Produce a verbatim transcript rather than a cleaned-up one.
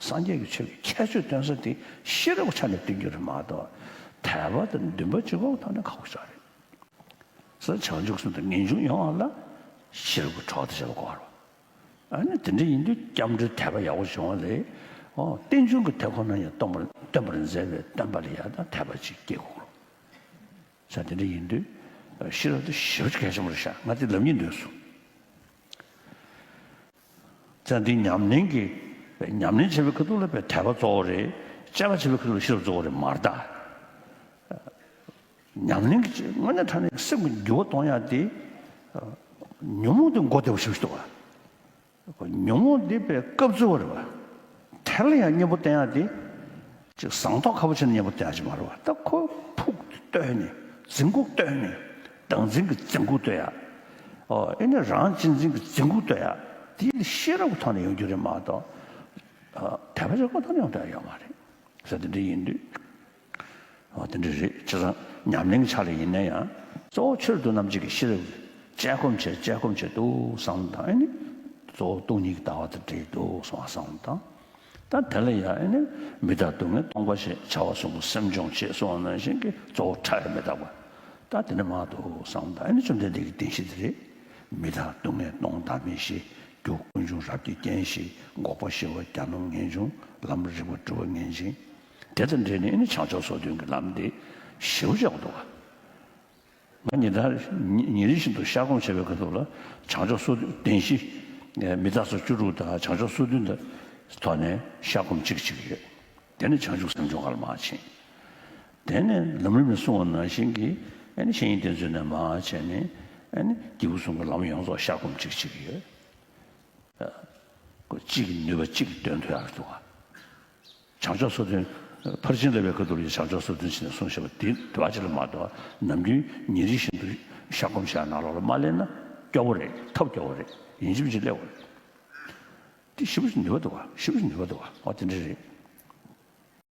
སངས་རྒྱས་ཀྱི་ཆོས་ཀྱི་ཁྱད་ཆོས་སྟོན་ས་དེ་ཤེས་རབ་ཀྱི་ཆ་ནས་སྟོན་རྒྱུ་རེད་མ་གཏོགས། དད་པ་དང་འདུན་པ་གཅིག་པོ་ཐོག་ནས་ཁག་པོ་ཞིག་རེད། ས་བྱང་ཆུབ་སེམས་དང་ངེས་འབྱུང་ཡོང་བ་ལ་ཤེས་རབ་ཀྱི་གྲོགས་དང་བཅས་པ་དགོས་རེད། ཨ་ནི་དེ་འདྲ་ཡིན་དུས་སྐྱབས་འགྲོའི་དད་པ་ཡག་པོ་བྱུང་བ་ལས། ཨོ་རྟེན་འབྱུང་གི་དེ་ཁོ་ན་ཡང་སྟོན་པར་སྟོན་པར་མཛད་པའི་སྟོན་པ་ལ་ཡང་དང་དད་པ་ཅིག་སྐྱེ་དགོས་རེད། ས་དེ་འདྲ་ཡིན་དུས་ཤེས་རབ་དེ་ཞེ་པོ་ཅིག་གལ་ཆེན་པོ་རེད་ཤག་ང་དེ་ལབ་སྙིང་འདོད་སོང་། ཙང་འདི་ཉམས་ལེན་གྱི། ཉམས་ལེན་བྱེད་པའི་ཁ་ཐུག་ལ་དཔེ་དད་པ་གཙོ་བོ་རེད། དཔྱད་པ་བྱེད་པའི་ཁ་ཐུག་ལ་ཤེས་རབ་གཙོ་བོ་རེད་མ་རེད་ད། ཉམས་ལེན་གྱི་དངོས་གནས་དྲང་གནས་སེམས་ཀྱི་འགྱུར་བ་གཏོང་ཡག་དེ། ཉོན་མོངས་དེ་མགོ་བདེ་པོ་ཞིག་འདུག་བ། ཉོན་མོངས་འདི་དཔེ་སྐབས་འཚོལ་བ་རེད་བ། དེ་ལ་ཡང་གཉེན་པོ་བསྟེན་ཡག་དེ། ཅིག་ཟངས་མདོག་ཁ་པོ་བྱས་ནས་གཉེན་པོ་བསྟེན་ཡག་ཅིག་མ་རེད་བ། ད་ཁོ་ཕུགས་བཏོན་ནས་འཛིན་ཁུག་བཏོན་ནས་བདག་འཛིན་གྱི་འཛིན་ཁུག་བཏོན་ཡག་ཨོ་ཨེ་ནས་རང་གཅེས་འཛིན་གྱི་འཛིན་ཁུག་བཏོན་ཡག་དེ་ཤེས་རབ་ཀྱི་ཐོག་ནས་ཡོང་རྒྱུ་རེད་མ་གཏོགས། ཨ་དད་པ་ཅིག་ཁོ་ཐོག་ནས་ཡོང་ཐུབ་ཡག་ཡོད་མ་རེད། ས་དེ་འདྲ་ཡིན་དུས། འོ་དེ་འདྲ་རེད། བྱས་ཙང་ཉམས་ལེན་གྱི་ཆ་ལ་ཡིན་ན་ཡང་གཙོ་བོ་ཆོས་རབ་ཏུ་རྣམ་འབྱེད་ཀྱི་ཤེས་རབ་དཔྱད་སྒོམ་བྱས་དཔྱད་སྒོམ་བྱས་འདུག་བསམ་བློ་བཏང་ཨེ་ནི། གཙོ་བོ་སྟོང་ཉིད་ཀྱི་ལྟ་བ་དང་འབྲེལ་འདུག་གསུངས་པ་བསམ་བློ་བཏང་། ད་དེ་ལ་ཡང་ཨེ་ནི་མི་རྟག་སྡུག་བསྔལ་སྟོང་པ་ཞེས་བྱ་བ་གསུམ་པོ་སེམས་སྦྱོང་བྱེད་གསུངས་པ་ནང་བཞིན་གྱི་གཙོ་བོ་ཕྲ་བའི་མི་རྟག་པ། ད་དེ་འདྲ་མ་འདུག་བསམ་བློ་བཏང་ཨེ་ནི་བཅོམ་ལྡན་འདས་ཀྱི་བདེན་བཞི་དེ་རེད། མི་རྟག་སྡུག་བསྔལ་སྟོང་བདག་མེད་ཞི། རྒྱུ་ཀུན་འབྱུང་རབ་ཀྱི་རྐྱེན་ཞི། འགོག་པ་ཞི་བ་གྱ་ནོམ་ངེས་འབྱུང་ལམ་རིག་པ་སྒྲུབ་པ་ངེས་འབྱིན། དེ་དང་འབྲེལ་ནས་ནི་བྱང་ཆུབ་སོ་བདུན་གྱི་ལམ་དེ་ཞེ་པོ་ཅིག་ཡོད་འདུག་ག་ང་ཉིན་ལྟར་ཉིན་རེ་བཞིན་དུ་བཤར་སྒོམ་བྱེད་པའི་ཁ་ཐུག་ལ་བྱང་ཆུབ་སོ་བདུན་བདེན་བཞི། མི་རྟག་སོགས་བཅུ་དྲུག་དང་བྱང་ཆུབ་སོ་བདུན་དང་ཐོག་ནས་བཤར་སྒོམ་གཅིག་གཅིག་ཡོད། དེ་ནས་བྱང་ཆུབ་སེམས་སྦྱོང་ག་ལ་མར་ཕྱིན། དེ་ནས་ལམ་རིམ་ནས་གསུངས་པ་ནང་བཞིན་གྱི་ཨ་ནི་བཤེས་གཉེན་བསྟེན་ཚུལ་ནས་མར་བྱས་ནས་ཨ་ནི་སྐྱེས་བུ་གསུམ་གྱི་ལམ་ཡོངས་རྫོགས་བཤར་སྒོམ་གཅིག་གཅིག་ཡོད། ཁོ་གཅིག་གི་ནུས་པ་གཅིག་གིས་འདོན་ཐུབ་ཡག་འདུག་ག་བྱང་ཆུབ་སོ་བདུན། ཕར་ཕྱིན་བསླབ་པའི་ཁ་ཐུག་ལ་བྱང་ཆུབ་སོ་བདུན་ཞེས་ནས་གསུངས་བཞག་པ་དེ་དེ་བ་ཅིག་ལ་མ་གཏོགས་ནམ་རྒྱུན་ཉིན་རེ་བཞིན་དུ་བཤར་སྒོམ་བྱས་ནང་ལོགས་ལ་མ་སླེབས་ན་སྐྱོ་བོ་རེད། ཐབས་སྐྱོ་བོ་རེད། ཡིན་གཅིག་མིན་གཅིག་སླེབས་པ་རེད། དེ་ཞེ་པོ་ཅིག་ནུས་པ་འདུག་ག་ཞེ་པོ་ཅིག་ནུས་པ་འདུག་ག་འོ་དེ་འདྲ་རེད།